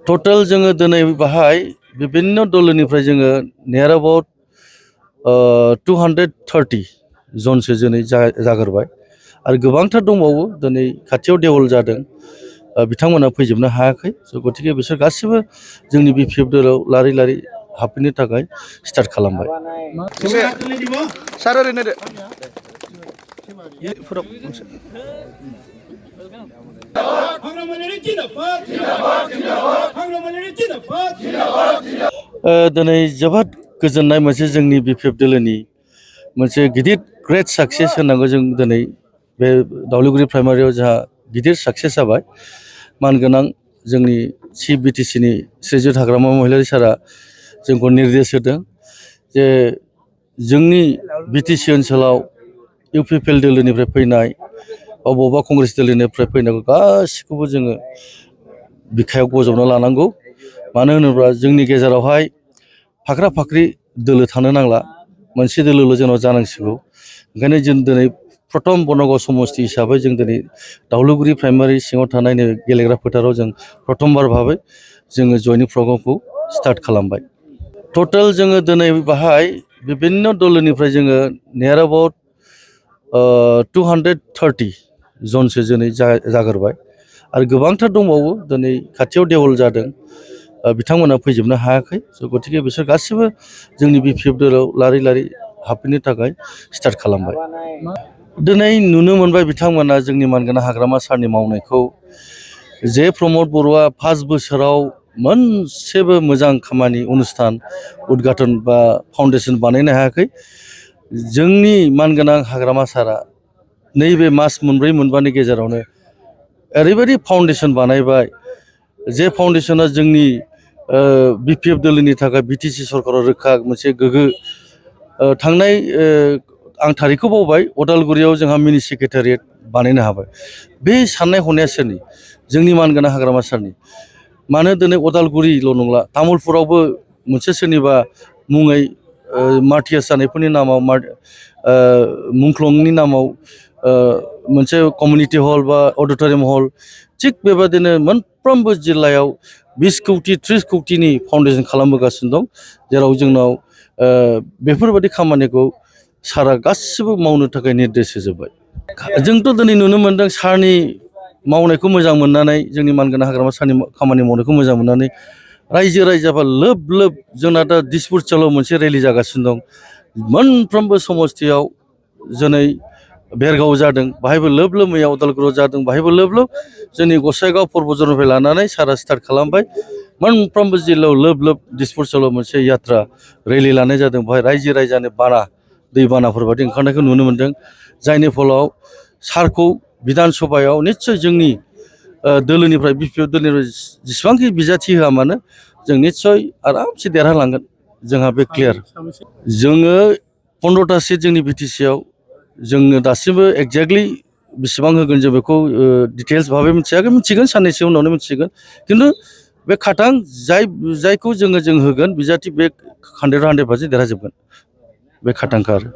Total जोङो दिनै बाहाय विभिन्न दलनिफ्राय जोङो नियर अबाउट 230 जनसो दिनै जागोरबाय आरो गोबांथार दंबावो दिनै खाथियाव देवल जादों बिथांमोना फैजोबनो हायाखै स' गतिके बिसोर गासिबो जोंनि बिपिएफ दलाव लारि लारि हाबफैनो थाखाय स्टार्ट खालामबाय। सार ओरैनो दिनै जोबोद गोजोननाय मोनसे जोंनि बिपिएफ दोलोनि मोनसे गिदिर ग्रेट साक्सेस होननांगौ जों दिनै बे दावलिगुरि प्राइमारियाव जोंहा गिदिर साक्सेस जाबाय मानगोनां जोंनि चिफ बिटिसिनि श्रीजुत हाग्रामा महिलारी सारा जोंखौ निर्देश होदों जे जोंनि बिटिसि ओनसोलाव इउपिपिएल दोलोनिफ्राय फैनाय बबेबा कंग्रेस दोलोनिफ्राय फैनायखौ गासिखौबो जोङो बिखायाव बजबना लानांगौ मानो होनोब्ला जोंनि गेजेरावहाय फाख्रा फाख्रि दोलो थानो नांला मोनसे दोलोल' जोंनाव जानांसिगौ ओंखायनो जों दिनै प्रथम बनगाव समस्ति हिसाबै जों दिनै दावलिगुरि प्राइमारि सिङाव थानाय गेलेग्रा फोथाराव जों प्रथमबार भाबै जोङो जयनिं प्रग्रामखौ स्टार्ट खालामबाय। टोटल जोङो दिनै बाहाय विभिन्न दलनिफ्राय जोङो नियर अबाउट 230 जनसो दिनै जागोरबाय आरो गोबांथार दंबावो दिनै खाथियाव देवल जादों बिथांमोना फैजोबनो हायाखै स' गतिके बिसोर गासिबो जोंनि बिपिएफ दलाव लारि लारि हाबफैनो थाखाय स्टार्ट खालामबाय। दिनै नुनो मोनबाय बिथांमोना जोंनि मानगोनां हाग्रामा सारनि मावनायखौ जे प्रमद बर'आ 5 बोसोराव मोनसेबो मोजां खामानि अनुस्थान उद्घाटन बा फाउन्डेसन बानायनो हायाखै जोंनि मानगोनां हाग्रामा सारा नैबे मास मोनब्रै मोनबानि गेजेरावनो ओरैबायदि फाउन्डेसन बानायबाय जे फाउन्डेसना जोंनि बिपिएफ दोलोनि थाखाय बिटिसि सरकाराव रोखा मोनसे गोग्गो थांनाय आं थारिखखौ बावबाय अदालगुरियाव जोंहा मिनि सेक्रेटारियेट बानायनो हाबाय बे साननाय हनाया सोरनि जोंनि मानगोनां हाग्रामा सारनि मानो दिनै अदालगुरिल' नंला तामुलपुरावबो मोनसे सोरनिबा मुङै मार्टियास जानायफोरनि नामाव मुंख्लंनि नामाव मोनसे कमिउनिटि हल बा अडिट'रियाम हल थिग बेबादिनो मोनफ्रोमबो जिल्लायाव 20 कौटि 30 कौटिनि फाउन्डेसन खालामबोगासिनो दं जेराव जोंनाव बेफोरबायदि खामानिखौ सारा गासिबो मावनो थाखाय निर्देश होजोब्बाय। जोंथ' दिनै नुनो मोन्दों सारनि मावनायखौ मोजां मोननानै जोंनि मानगोनां हाग्रामा सारनि खामानि मावनायखौ मोजां मोननानै रायजो राजाफ्रा लोब लोब जोंना दा दिसपुरसेलाव मोनसे रेलि जागासिनो दं मोनफ्रोमबो समस्तियाव दिनै बेरगाव जादों बाहायबो लोब लोब मैया अदालगुरियाव जादों बाहायबो लोब लोब जोंनि गसाइगाव पर्बजननिफ्राय लानानै सारा स्टार्ट खालामबाय मोनफ्रोमबो जिल्लायाव लोब लोब दिसपुरसेलाव मोनसे यात्रा रेलि लानाय जादों बेवहाय रायजो राजानि बाना दैबानाफोर बायदि ओंखारनायखौ नुनो मोन्दों जायनि फलाव सारखौ बिधान सभायाव निस्सय जोंनि दोलोनिफ्राय बिपिएफ दोलोनिफ्राय जेसेबांखि बिजाथि होआ मानो जों निस्सय आरामसे देरहालांगोन जोंहा बे क्लियार। जोङो 15टा सिट जोंनि बिटिसिआव जोंनो दासिमबो एक्जेक्टलि बेसेबां होगोन जों बेखौ डिटेल्स भाबै मिथियाखै मिथिगोन साननैसो उनावनो मिथिगोन खिन्थु बे खाथां जायखौ जों होगोन बिजाथि बे 100% देरहाजोबगोन बे खाथांखा आरो